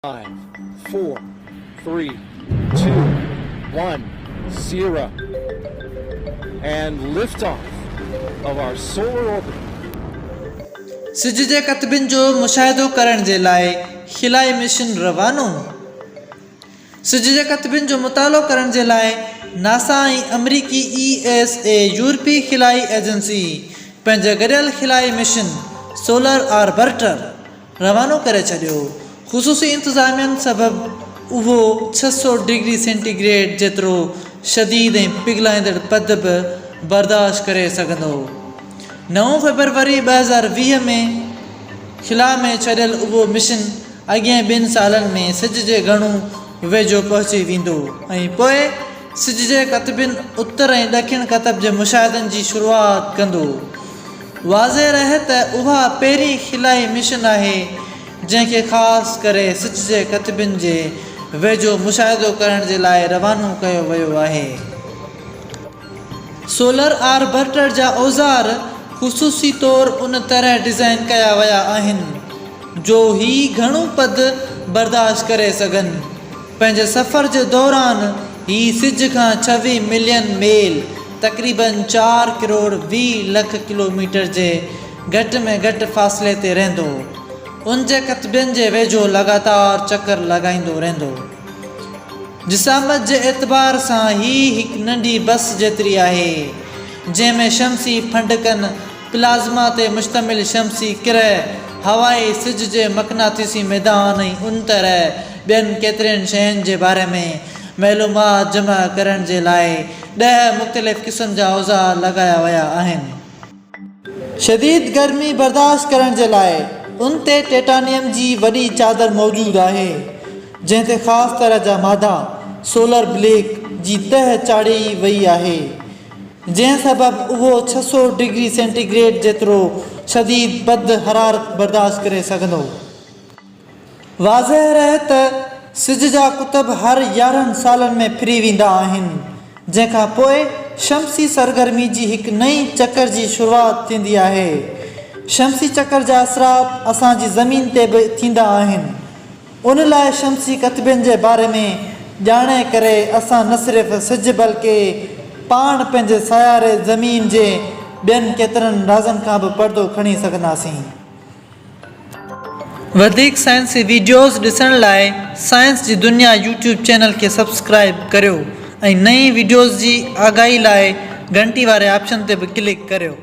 5, 4, 3, 2, 1, 0. And liftoff of our solar orbiter. سج جي قطبن جو مشاهدو ڪرڻ جي لاء خلائي مشن روانو. سج جي قطبن جو مطالعو ڪرڻ جي لاء ناسا ۽ آمريڪي اي ايس اي يورپي خلائي ايجنسي پنهنجي گڏيل خلائي مشن سولر آربرٽر روانو ڪري ڇڏيو. خصوصي انتظامين سبب اهو 600 ڊگري سينٽي گريڊ جيترو شديد ۽ پگهلائيندڙ پد به برداشت ڪري سگهندو. نو فيبروري 2020 ۾ خلا ۾ ڇڏيل اهو مشن اڳين ٻن سالن ۾ سج جي گهڻو ويجهو پهچي ويندو ۽ پوء سج جي قطبين اتر ۽ ڏکڻ قطب جي مشاهدن جي شروعات ڪندو. واضح رهي ته اها پهرين خلائي مشن آهي جنهن کي خاص ڪري سج جي قطبين جي ويجهو مشاهدو ڪرڻ جي لاء روانو ڪيو ويو آهي. سولر آربرٽر جا اوزار خصوصي طور ان طرح ڊزائن ڪيا ويا آهن جو هي گهڻو پد برداشت ڪري سگهن. پنهنجي سفر جي دوران هي سج کان 26 ملين ميل، تقريباً چار ڪروڙ 20 لک ڪلوميٽر، جي گهٽ ۾ گهٽ فاصلي تي رهندو. ان جي قطبين جي ويجهو لڳاتار چڪر لڳائيندو رهندو. جسامت جي اعتبار سان هي هڪ ننڍي بس جيتري آهي، جنهن ۾ شمسي ڦنڊڪن، پلازما تي مشتمل شمسي ڪره، هوائي سج جي مقناطيسي ميدان ۽ ان طرح ٻين ڪيترين شين جي باري ۾ معلومات جمع ڪرڻ جي لاء ڏهه مختلف قسم جا اوزار لڳايا ويا آهن. شديد گرمي برداشت ڪرڻ جي لاء ان تي ٽيٽانيم جي وڏي چادر موجود آهي، جنهن تي خاص طرح جا مادا، سولر بليڪ، جي تهه چاڙهي وئي آهي، جنهن سبب اهو 600 ڊگري سينٽي گريڊ جيترو شديد بد حرارت برداشت ڪري سگهندو. واضح رهي ته سج جا قطب هر 11 سالن ۾ ڦري ويندا آهن، جنهن کان پوء شمسي سرگرمي جي هڪ نئين چڪر جي شروعات ٿيندي آهي. شمسي چڪر جا اثرات اسان جي زمين تي به ٿيندا آهن. ان لاء شمسي قطبين جي باري ۾ ڄاڻي ڪري اسان نه صرف سج بلڪه پاڻ پنهنجي سياري زمين جي ٻين ڪيترن رازن کان به پردو کڻي سگهنداسين. وڌيڪ سائنسي ويڊيوز ڏسڻ لاء سائنس جي دنيا يوٽيوب چينل کي سبسڪرائيب ڪريو ۽ نئين ويڊيوز جي آگاهي لاء گهنٽي واري آپشن تي به ڪلڪ ڪريو.